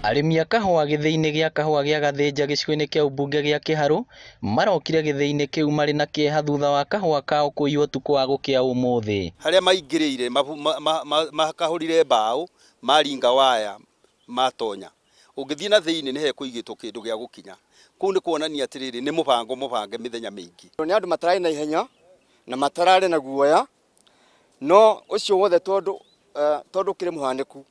Arĩmi a kahũa gĩthĩi-inĩ gĩa kahũa gĩa Gathĩnja gĩcigo-inĩ kĩa ũmbunge gĩa Kĩharũ marokire gĩthĩi-inĩ kĩu marĩ na kĩeha thutha wa kahũa kao kũiywo ũtukũ wa gũkĩa ũmũthĩ. Harĩa maingĩrĩire makahũrire mbaũ maringa waya matonya. Ũngĩthiĩ na thĩinĩ nĩ hekũigĩtwo kĩndũ gĩa gũkinya. Kũu nĩ kuonania atĩrĩrĩ nĩ mũbango mũbange mĩthenya mĩingĩ. Nĩ andũ matararĩ na ihenya na matararĩ na guoya no ũcio wothe tondũ tondũ kĩrĩ mũhanĩku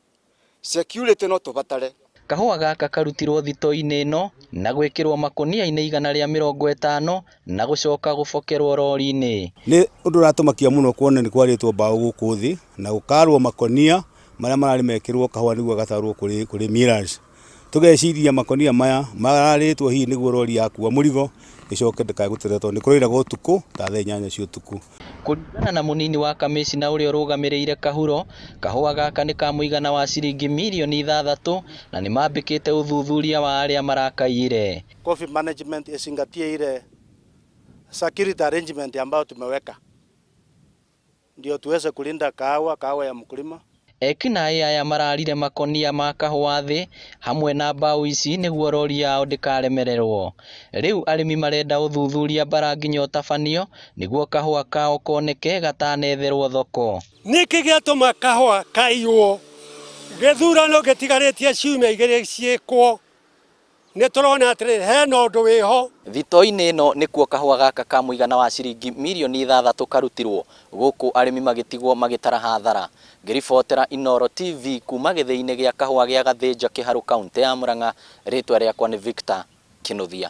security no tũbatare. Kahũa gaka karutirwo thito-inĩ ĩno na gwĩkĩrwo makũnia-inĩ 150 na gũcoka gũbokerwo rori-inĩ. Nĩ ũndũ ũratũmakia mũno kuona nĩ kwarĩtwo mbaũ gũkũ thĩ na gũkarwo makonia marĩa mararĩ mekĩrwo kahũa nĩguo gatarwo kũrĩ millers. Tũgeciria makonia maya mararĩtwo hihi nĩguo rori yakua mũrigo ĩcoke ndĩkae gũterera tondũ nĩ kũrairaga ũtukũ ta thaa 8 cia ũtukũ. Kũringana na mũnini wa kamĩcina ũrĩa ũrũgamĩrĩire Kahuro, kahũa gaka nĩ ka mũigana wa ciringi mirioni 6 na nĩ mambĩkĩte ũthuthuria wa arĩa marakaiyire. Coffee management izingatie ile security arrangement ambayo tumeweka ndio tuweze kulinda kahawa ya mkulima. Ekinaĩ aya mararire makonia ma kahũa thĩ hamwe na mbaũ ici nĩguo rori yao ndĩkaremererwo. Rĩu arĩmi marenda ũthuthuria bara nginya ũtabanio nĩguo kahũa kao koneke gatanetherwo thoko. Nĩkĩ gĩatũma kahũa kaiywo gĩthurano gĩtigarĩtie ciumia 2 ciĩkwo? Nĩ tũrona atĩrĩrĩ hena ũndũ wĩho. Thito-inĩ ĩno nĩkuo kahũa gaka ka mũigana wa ciringi mirioni 6 karutirwo gũkũ arĩmi magĩtigwo magĩtara hathara. Ngĩribotera Inooro TV kuma gĩthĩi-inĩ gĩa kahũa gĩa Gathĩnja Kĩharũ kaunti ya Murang'a, rĩtwa rĩakwa nĩ Victor Kinuthia.